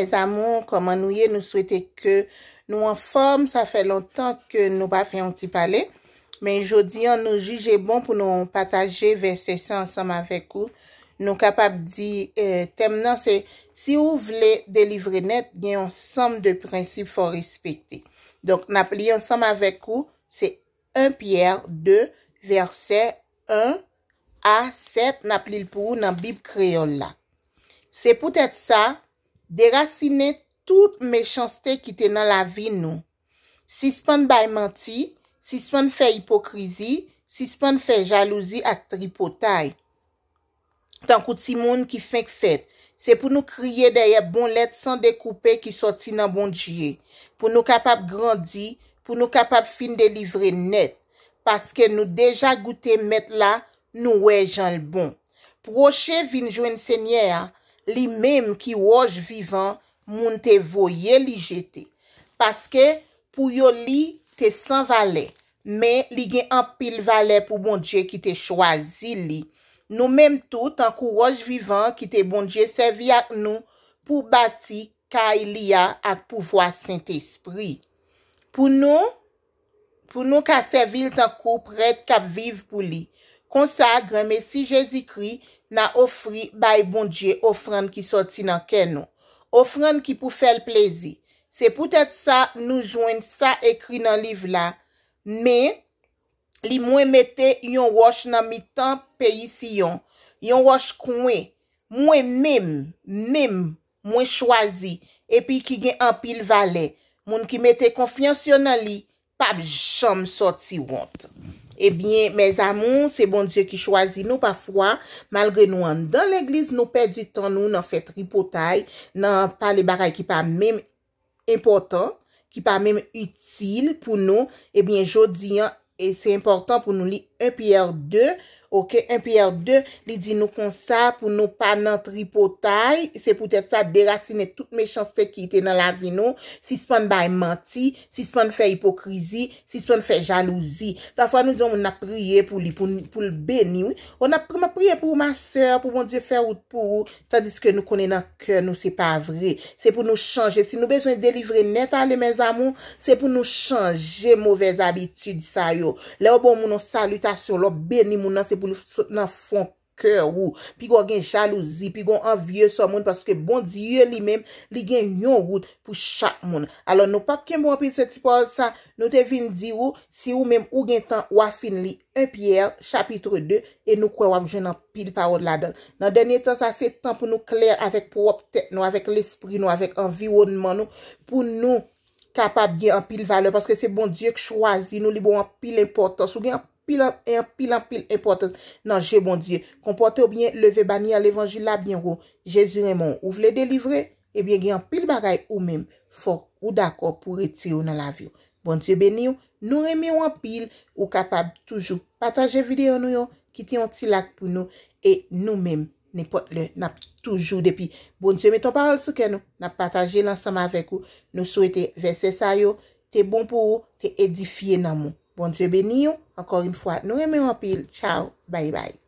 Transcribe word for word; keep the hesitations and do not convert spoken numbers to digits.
Mes amours, kòman nou ye? Nou swete ke nou anfòm. Sa fè lontan ke nou pa fè yon ti pale. Men jodi an, nou jije bon pou nou pataje vèsè sa ansanm avèk ou. Nou kapab di, eh, tèm nan se, si ou vle delivre nèt, gen yon sanm de prensip fò respekte. Donk, n ap li ansanm avèk ou, se en Pyè de, vèsè en a sèt, n ap li l pou ou nan Bib kreyòl la. Se poutèt sa, derasinen tout mechanste ki te nan lavi nou. Sispann bay manti, sispann fè ipokrizi, sispann fè jalouzi ak tripotay. Tankou timoun ki fenk fèt, se pou nou kriye dèyè bon lèt san dekoupe ki sòti nan Bondye, pou nou kapab grandi, pou nou kapab fin delivre nèt, paske nou deja goute Mèt la, nou wè jan l bon. Pwoche vin jwenn Senyè a, li menm ki wòch vivan moun te voye li jete. Paske pou yo li te san valè, men li gen anpil valè pou Bondye ki te chwazi li. Nou menm tou, tankou wòch vivan ki te Bondye sèvi ak nou pou bati kay li a ak pouvwa Sentespri. Pou nou, pou nou ka sèvi l tankou prèt k ap viv pou li. Konsa, Granmesi Jezikri, n a ofri bay Bondye ofrann ki sòti nan kè nou, ofrann ki pou fè l plezi. Se poutèt sa nou jwenn sa ekri nan liv la, men li mwen mete yon wòch nan mitan peyi Siyon, yon wòch kwen, mwen menm, menm, mwen chwazi, epi ki gen anpil valè. Moun ki mete konfyans yo nan li p ap janm sòti wont. Ebyen, mes amours, se Bondye ki chwazi nou. Pafwa, malgre nou anndan legliz, nou pèdi tan nou nan fè tripotay, nan pale bagay ki pa menm enpòtan, ki pa menm itil pou nou. Ebyen, jodi an, e se enpòtan pou nou li en Pyè de, oke, en Pyè de, li di nou konsa pou nou pa nan tripotay. Se poutèt sa, derasinen tout mechanste ki te nan lavi nou, sispann bay manti, sispann fè ipokrizi, sispann fè jalouzi. Pafwa nou di yon moun n ap priye pou li, pou, pou l beni, wi. O, n ap, m ap priye pou ou, ma sè, pou Bondye fè wout pou ou, tandiske nou konnen nan kè nou se pa vre. Se pou nou chanje. Si nou bezwen delivre nèt ale, mes amours, se pou nou chanje movèz abitid sa yo. Lè w ba yon moun yon salitasyon, lè w beni moun nan, se pou l sot nan fon kè ou. Piga w gen jalouzi, piga w anvye sò moun, paske Bondye li menm, li gen yon wout pou chak moun. Alò, nou p ap kenbe w anpil se ti pawòl sa, nou te vin di ou, si ou menm ou gen tan, w a fin li en Pyè, chapit de, e nou kwè w ap jwenn anpil pawòl ladan l. Nan dènye tan sa, se tan pou nou klè avèk pwòp tèt nou, avèk lespri nou, avèk anviwònman nou, pou nou kapab gen anpil valè, paske se Bondye k chwazi nou, li ba w anpil enpòtans. Ou gen anpil, anpil, anpil enpòtans nan je Bondye. Konpòte w byen, leve banyè levanjil la byen wo. Jezi renmen w. Ou vle delivre? Ebyen, gen anpil bagay ou menm fòk ou dakò pou retire w nan lavi w. Bondye beni w. Nou renmen w anpil. Ou kapab toujou pataje videyo nou yo, kite yon ti like pou nou, e nou menm, nenpòt lè, n ap toujou, depi Bondye mete yon pawòl sou kè nou, n ap pataje l ansanm avèk ou. Nou swete vèsè sa yo te bon pou ou, te edifye nanm ou. Bondye beni w. Encore une fois, nou renmen w anpil. Tchao. Bye bye.